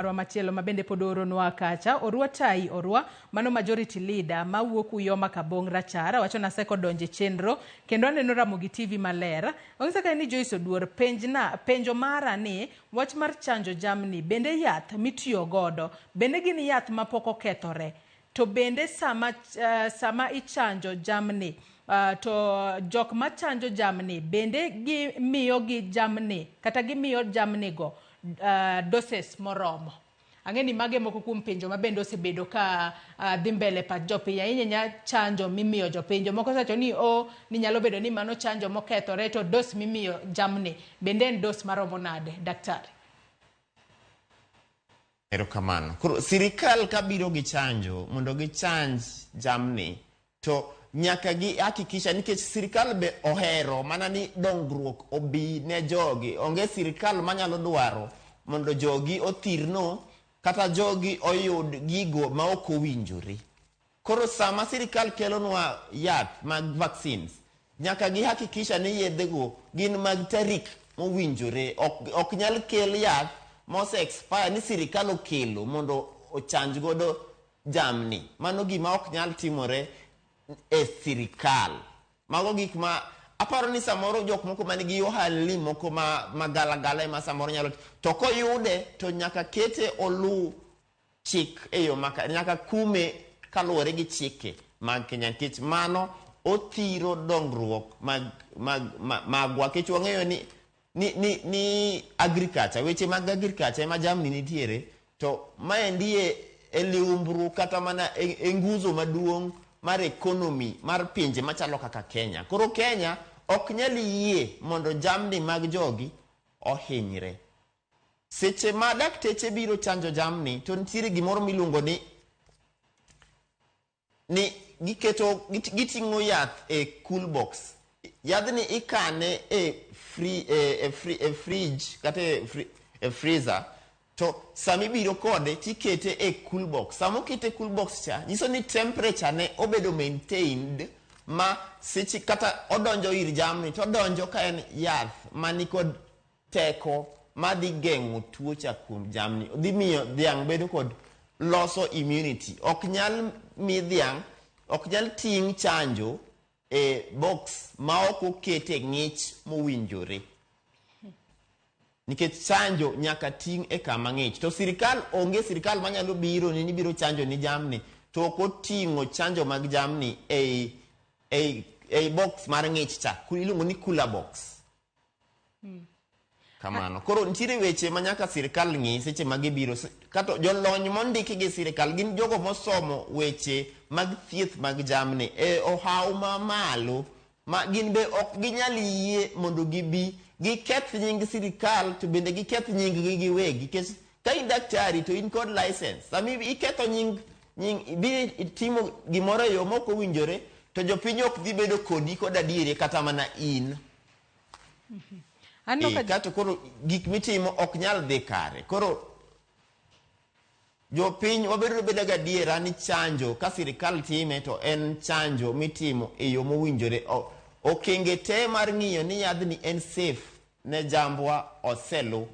Marwa machielo ma bende pod ooronwa kacha, Orwa Tai Orwa, mano majority leader ma wuok Uyoma Kabong Rachar, wacho ni aseko donjo e chenro kendo aneno Ramogi TV maler. Onyisa kae ni Joyce Oduor, penjna, penjo mara ni wach mar chanjo jamni, bende yath mitiyo godo, bende gin yath mapok okethore? To bende sama, sama ichanjo jamni, to jok machanjo jamni bende gimiyo gi jamni kata gimiyo jamni go doses moromo? Ang'e ni mage moko kuom penjo ma bende osebedo ka dhi mbele pach jopiny ahinya ahinya chanjo mimiyo jopiny. Jomoko osewacho ni o ni nyalo bedo ni mano chanjo mokethore to dos mimiyo jamni bende en dos maromo nade daktari? Erokamano. Koro sirikal kabiro gi chanjo mondo gichanj jamni to nyaka gi hakikisha nikech sirikal be ohero mana ni dongruok obi ne jogi. Onge sirikal manyalo dwaro mondo jogi othirno kata jogi oyud gigo ma ok owinjore. Koro sama sirikal kelonwa yath mag vaccines, nyaka gi hakikisha ni yedhego gin mag tarik mowinjore. Ok, ok nyal kel yath mose expire ni sirikal okelo mondo ochanj godo jamni. Mano gima ok nyal timore e sirikal. Mago gik ma aparo ni samoro jok moko man gi ohalni moko ma, ma galagala ema samoro nyalo to koyude to nyaka kete oluw chik e yo makare, nyaka kume kaluwore gi chike mag Kenya nikech mano othiro dongruok mag, mag, magwa nikech wang'eyo ni, ni, ni, ni agriculture, weche mag agriculture ema jamni nitiere to maendi e, e liumbru kata mana e, e nguzo maduong' mar economy mar pinje machalo kaka Kenya. Koro Kenya ok nyal yie mondo jamni mag jogi ohinyre. Seche ma dakteche biro chanjo jamni to nitiere gimoro miluongo ni ni giketo giting'o yath e cool box. Yadhni ikane e free, e, e, free, e fridge kata e, free, e freezer to sama ibiro kode tikete e cool box. Sama okete e cool box cha nyiso ni temperature ne obedo maintained ma seche kata odonjo ir jamni to odonjo ka en yath manikod teko madhi geng'o tuo cha kuom jamni. Dhi miyo dhiang' bedo kod loso immunity. Ok nyal mi dhiang', ok nyal ting' chanjo e box ma ok okete ng'ich mowinjore. Nikech chanjo nyaka ting' e kama ng'ich. To sirikal onge sirikal manyalo biro ni nibiro chanjo ni jamni to ok oting'o chanjo mag jamni ei, ei, ei box mar ng'ich cha. Iluongo ni cooler box. Kamano. Koro nitiere weche ma nyaka sirkal ng'i seche ma gibiro. Kato jolony mondiki gi sirkal gin jogo mosomo weche mag thieth mag jamni e ohaw mamalo ma gin be ok ginyal yie mondo gibi giketh nying sirkal to bende giketh nying gi giwegi. Nikech ka in daktari to in kod license, sama iketho nying nying ibi itimo gimoro e yo mok owinjore to jopiny ok dhi bedo kodi kod adieri kata mana in. Aneno ka Kato koro gik mitimo ok nyal dhi kare. Koro jopiny wabedo beda gadiera ni chanjo ka sirikal time to en chanjo mitimo e yo mowinjore. Okenge te mar ng'iyo ni yadhni en safe ne jambwa oselu.